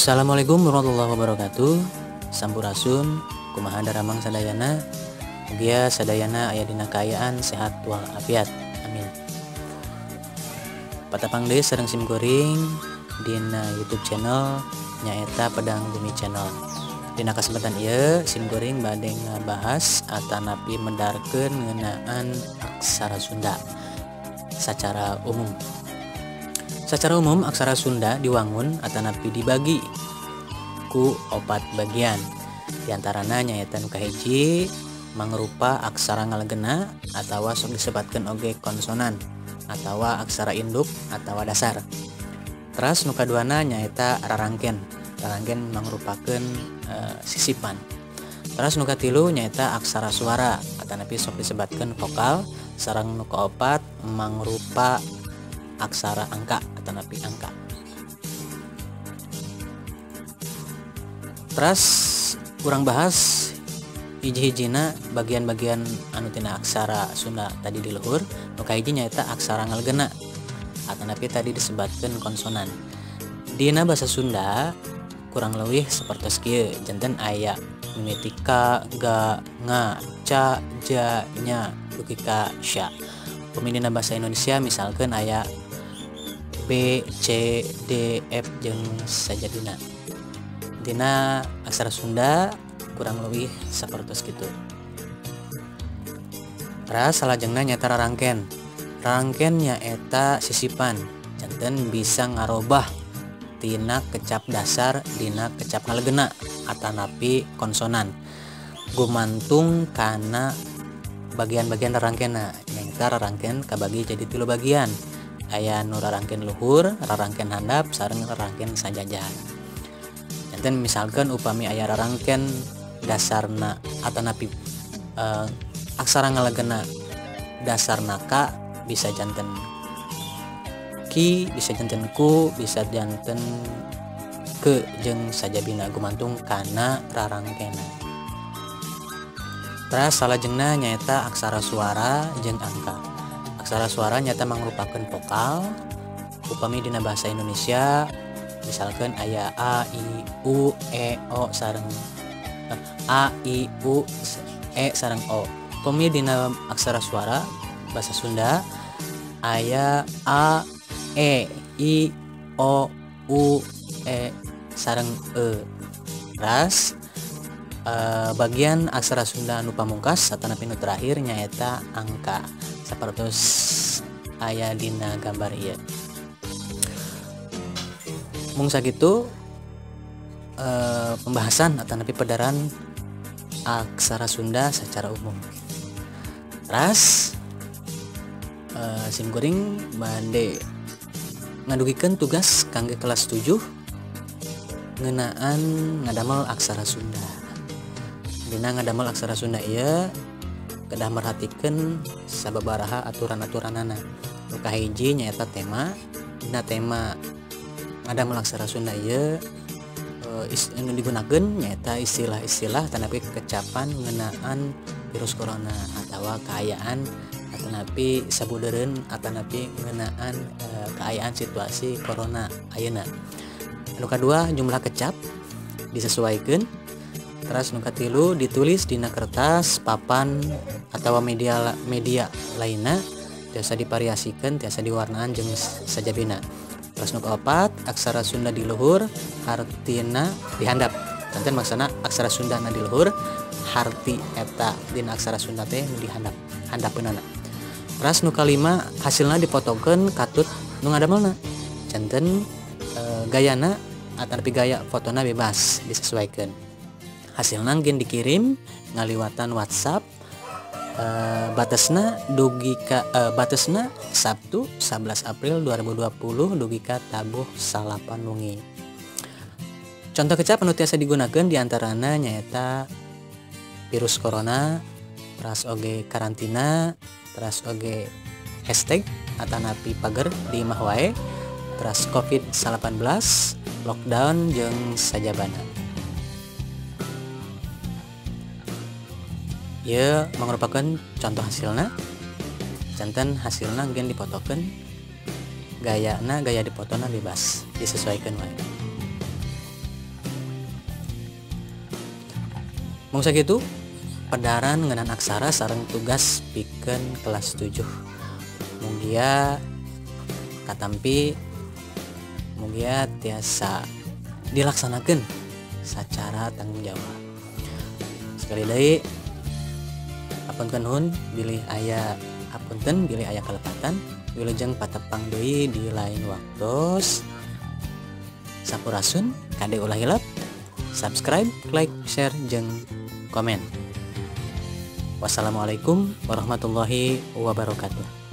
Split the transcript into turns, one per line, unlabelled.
Assalamualaikum warahmatullahi wabarakatuh. Sampurasun, kumaha daramang sadayana. Mugia sadayana aya dina kaayaan sehat walafiat. Amin. Patapang deui sareng sim kuring dina YouTube channel nyaeta Pedang Bumi Channel. Dina kasempatan ieu sim kuring bade ngabahas atanapi medarkeun ngeunaan aksara Sunda secara umum. Secara umum aksara Sunda diwangun atanapi dibagi ku opat bagian. Di antarana nyaeta nu kahiji mangrupa aksara ngalegena atawa sok disebatkeun oge konsonan atawa aksara induk atawa dasar. Teras nu kaduana nyaeta rarangken. Rarangken mangrupakeun sisipan. Teras nu katilu nyaeta aksara suara atanapi sok disebatkeun vokal. Sareng nu kaopat mangrupa aksara angka atanapi angka. Teras kurang bahas hiji-hijina bagian-bagian anu tina aksara Sunda tadi di luhur. Nu kahiji nyaeta aksara ngalegena atanapi tadi disebatkeun konsonan. Dina bahasa Sunda kurang leuwih sapertos kieu, janten aya mimiti ka, ga, nga, ca, ja, nya, dugi ka sya. Upami dina bahasa Indonesia misalkeun aya B, C, D, F jeung sajabina. Dina aksara Sunda kurang lebih sapertos kitu. Teras salajengna nyaeta rarangken. Rarangken nyaeta sisipan, janten bisa ngarobah tina kecap dasar dina kecap ngalegena atanapi konsonan gumantung kana bagian-bagian rarangkena. Nyaeta rarangken kabagi jadi tilu bagian, aya nu rarangken luhur, rarangken handap, sareng rarangken sajajar. Janten misalkan upami aya rarangken dasarna atanapi aksara ngalegena dasarna ka bisa janten ki, bisa janten ku, bisa janten ke jeung sajabina gumantung kana rarangkena. Teras salajengna nyaeta aksara suara jeung angka. Aksara suara nyaeta mangrupakeun vokal. Upami dina bahasa Indonesia misalkan aya a, i, u, e, o sareng a, i, u, e sareng o. Upami dina aksara suara bahasa Sunda aya a, e, i, o, u, e sareng e. Teras bagian aksara Sunda nu pamungkas atanapi nu terakhir nyaeta angka sapertos aya dina gambar ieu. Mung sakitu pembahasan atanapi pedaran aksara Sunda secara umum. Teras sim kuring bade ngadugikeun tugas kangge kelas 7 ngeunaan ngadamel aksara Sunda. Dina ngadamel aksara Sunda ieu kedah merhatikeun sababaraha aturan-aturanana. Nu kahiji nyaeta tema. Dina tema ngadamel aksara Sunda ieu anu digunakeun nyaeta istilah-istilah tanapi kecapan ngeunaan virus corona atawa kaayaan atanapi sabudeureun atanapi ngeunaan kaayaan situasi corona ayeuna. Nu kadua jumlah kecap disesuaikeun. Teras nu katilu ditulis dina kertas, papan atawa media lainna, tiasa divariasikeun, tiasa diwarnaan jeung sajabina. Teras nu kaopat aksara Sunda di luhur hartina dihandap. Janten maksana aksara Sunda na di luhur harti eta dina aksara Sunda teh nu dihandap, handapeunana. Teras nu kalima hasilna dipotokeun katut nu ngadamelna. Janten gayana atanapi gaya fotona bebas disesuaikan. Hasilna gen dikirim ngaliwatan WhatsApp, batesna dugi ka batesna Sabtu 11 April 2020 dugi ka tabuh salapan wengi. Contoh kecap anu tiasa digunakeun diantarana nyaeta virus corona, teras oge karantina, teras oge hashtag atanapi pager di imah wae, teras COVID-19, lockdown jeung sajabana. Ieu mangrupakeun contoh hasilna. Janten hasilna gen dipotokeun, gayana gaya dipotona bebas disesuaikan wae. Mung sakitu pedaran ngeunaan aksara sareng tugas pikeun kelas 7. Mugia katampi, mugia tiasa dilaksanakeun secara tanggung jawab. Sekali deui hapunten nuhun bilih aya hapunten bilih aya kalepatan. Wilujeng patepang deui di lain waktos. Sampurasun, kade ulah hilap subscribe, like, share, jeung komen. Wassalamualaikum warahmatullahi wabarakatuh.